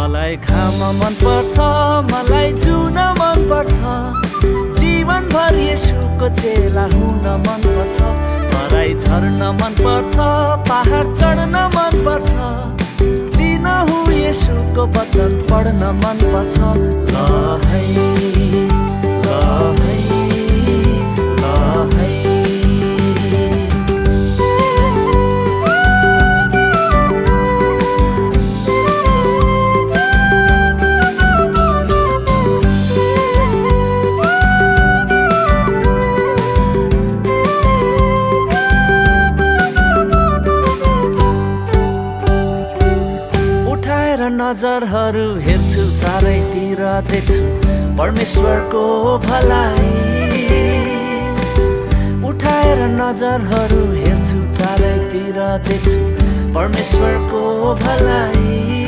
मलाई घाम मन पर्छ, मलाई जुन मन पर्छ, जीवनभर येशूको चेला हुन मन पर्छ। तराई झर्न मन पर्छ, पहाड चढ्न मन पर्छ, दिनहु येशूको वचन पढ्न मन पर्छ। ल है ल है ल है। नजरहरू हेर्छु चारैतिर देख्छु परमेश्वरको भलाई। उठाएर नजरहरू हेर्छु चारैतिर देख्छु परमेश्वरको भलाई।